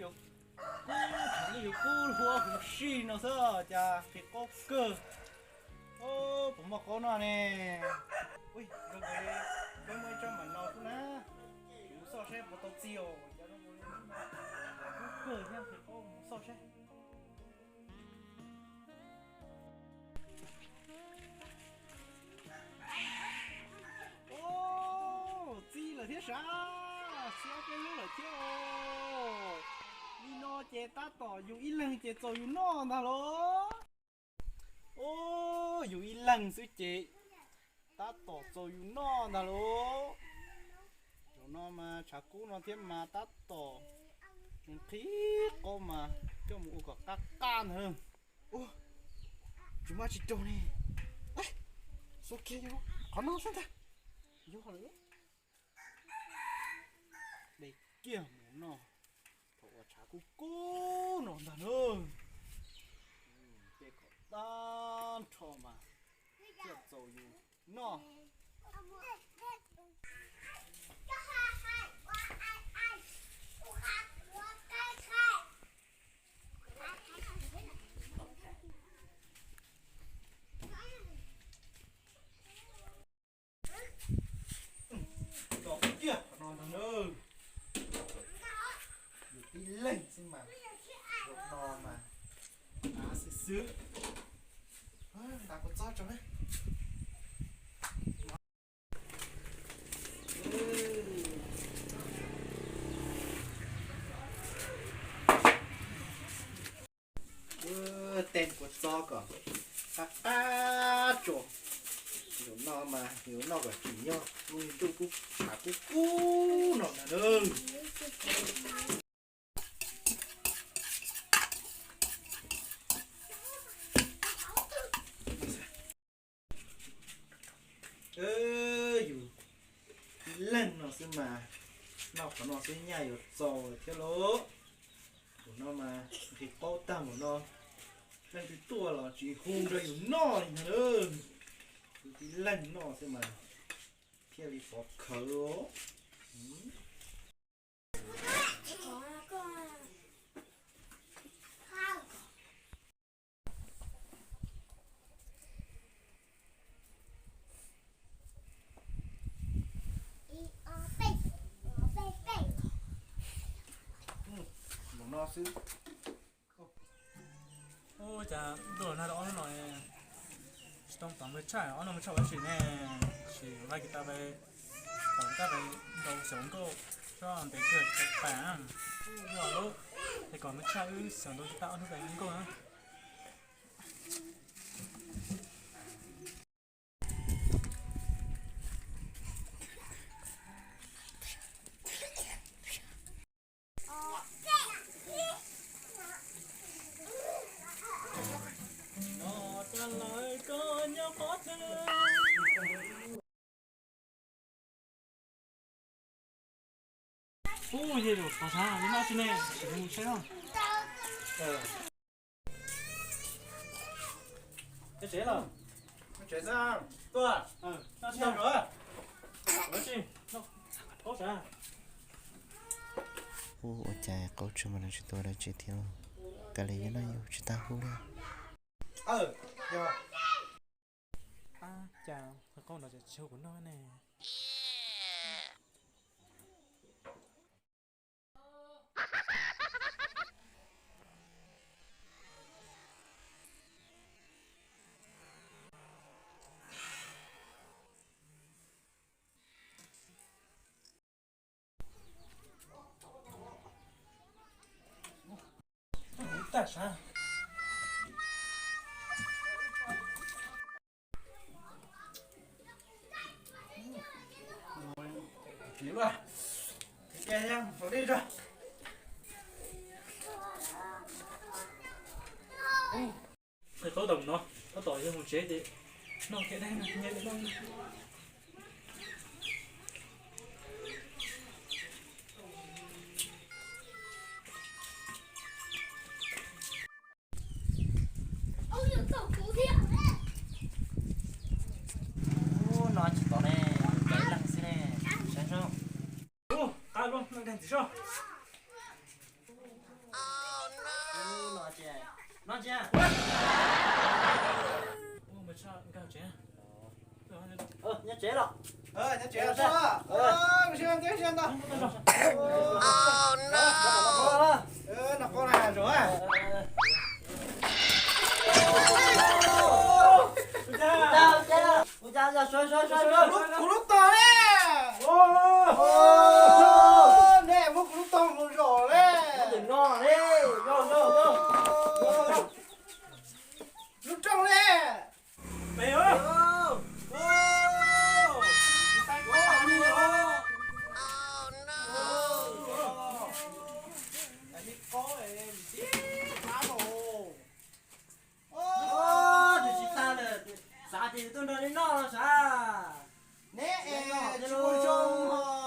Kub, tshav ntuj yuav kub hu huv si no xwb cas nqhis qaub kawg. Puas muaj qaub noj ne? Ui, zoo nkaus li peb muaj ib tsob mam no kub na. Mus xauj saib puas tau txi os, cas zoo nkaus li kub kawg thiab nqhis qaub, mus xauj saib. Txi lawm thiab sav, txi ob peb lub lawm thiab. Li no ces tab tom yus ib leeg ces txaus yus noj ntag los. Yus ib leeg xwb ces tab tom txaus yus noj ntag los. Zaum no mas tshav kub no thiab mas tab tom nqhis qaub mas coj mus ua kom qab qab ntag. Tsis maj tsis raug ne. Xua kiag yus qhov no xwb ntag. Yog lawm. De kiag mus noj thaum uas tshav kub kub no ntag na. Tej kom tag nrho mas coj txaus yus noj. Tso kiag qhov no ntag na. Yus tib leeg xwb mas, zaum no mas av xwb xwb. Nqa kua txob tso na. Tej kua txob kom qab qab tso. Zaum no mas yus noj kom tsim nyog ntuj kub tshav kub kub no ntag na. Yus ib leeg no xwb mas noj qhov no xwb nyaj yuav txaus thiab lauj. Zaum no mas nqhis qaub tag npaum no, leej twg tuaj los tsis hu nrog yus noj li ntag. Yus tib leeg noj xwb mas thiaj li pov khawv. Mus no xwb. Ua cas ntuj los nag tau ob hnub no, tsis tau tom npawg Tshaj, ob hnub npawg Tshaj ua tsi ne, tsis laij kiv tas pais tom kiv tas pais nrau xyov nkauj, tsob ntev kawg tas pais na, ua lub, es kom npawg Tshaj wb xyov ntau kiv tas ob hnub pais nkauj na. Ub, yog zaum tod sav li mab tsi ne, sim mus saib os. Tsev los? Tsev xwb. Tuaj. Noj tsi? Noj tsi? Qaub sav? Ub, ua cas qaub tsuag mas nws tsis tuaj dab tsi thiab. Kav liam, yus noj yus tsis tau hub li. Ab, cas qaub no cas tsis hu kuv noj ne. Tag sav. Qhib qaub tau mus no, tab tom yog mus tsev ces noj kiag dab no, nyiaj dab no. Ub, no tsis tod ne, cov ib leeg xwb ne, saib seb. Ub, qab luaj, noj kag ntxiv soj. Nyob tsev los? Nyob tsev los. Noj qab na, zoo. Kuv lub tog ne. Ne muab kuv lub tog mus zom le. Lub rooj ne. Xav tias yus tuaj nrog nej noj no sav. Neb es tsis ua zoo ho